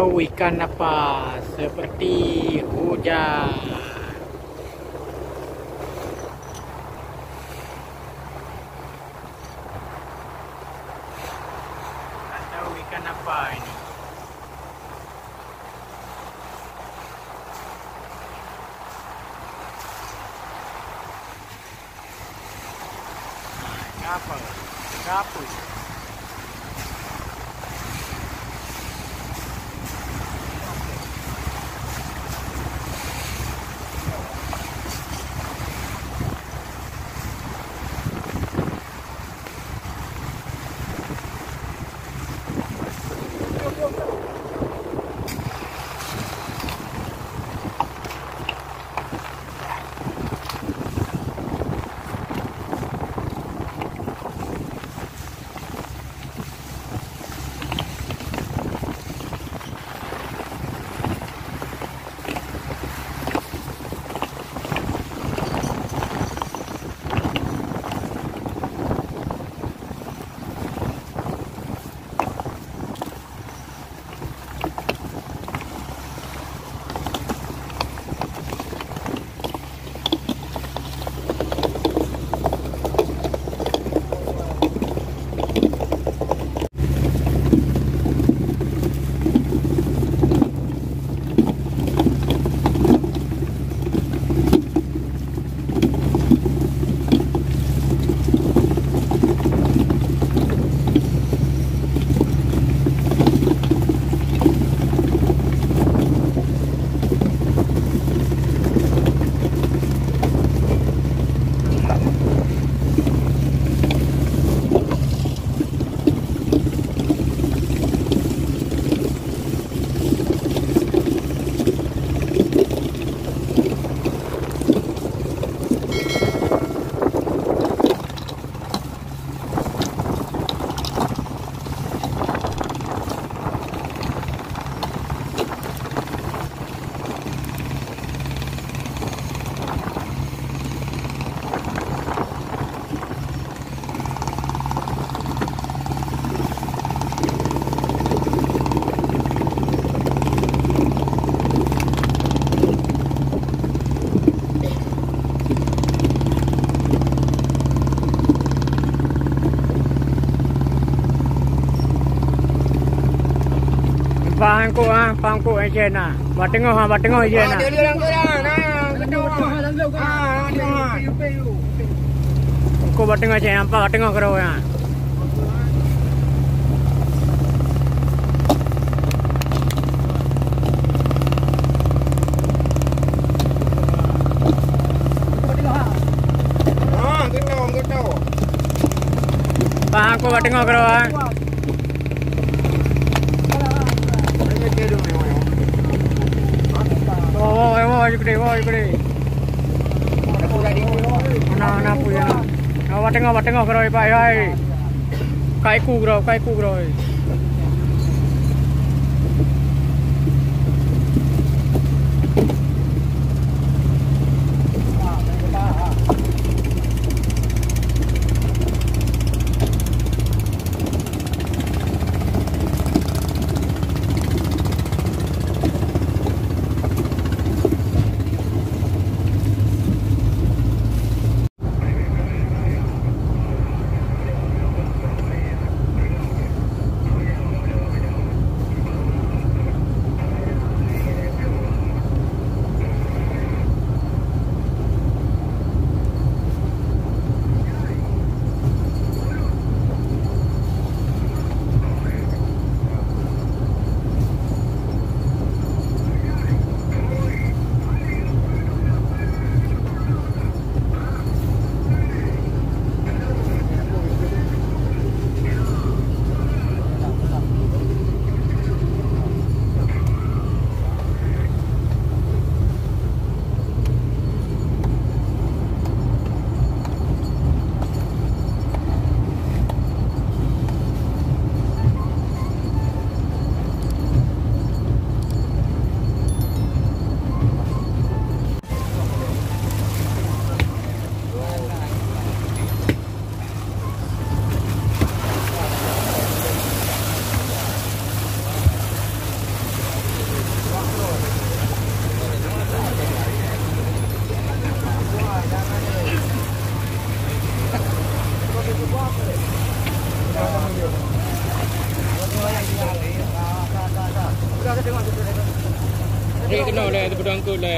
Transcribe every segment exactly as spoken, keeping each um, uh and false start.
Ikan apa seperti hujan. Tak tahu ikan apa ini. Nah, siapa? Siapa? Pangkuk ah, pangkuk Aceh na. Bak teungoh ah, bak teungoh Aceh na. Pangkuk bak teungoh Aceh, nampak bak teungoh keudroe na. Pangkuk bak teungoh keudroe ah. Woe, woe, woe, jikeude, woe, jikeude. Hana, hana peue na. Hana, bak teungoh, bak teungoh keudroe, Pak, hai. Kai ku keudroe, kai ku keudroe. Keunoe lé, teupeudong eungkôt lé.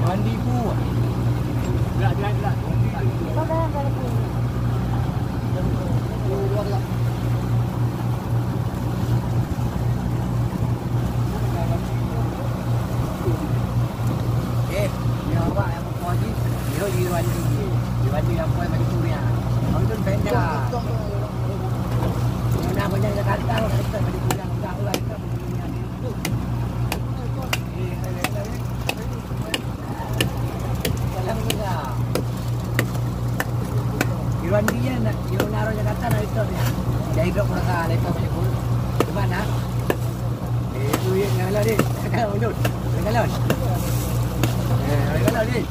Mandi bu. Gerak, gerak, gerak. Eh, ni awak yang muka haji, dia di Rwanda. Di Rwanda yang kau bagi kuliah. Kau tu penda. Nak banyak Jakarta, kau tak bagi kuliah, tak lah, tak bagi kuliah. Eh, eh, eh, eh. Alhamdulillah. Iwan dia nak, Iwan Naro Jakarta nak itu dia. Jadi dok mereka lepas balik pun. Di mana? Eh, tu yang nyala deh. Mundur. Jalan. Eh, jalan deh.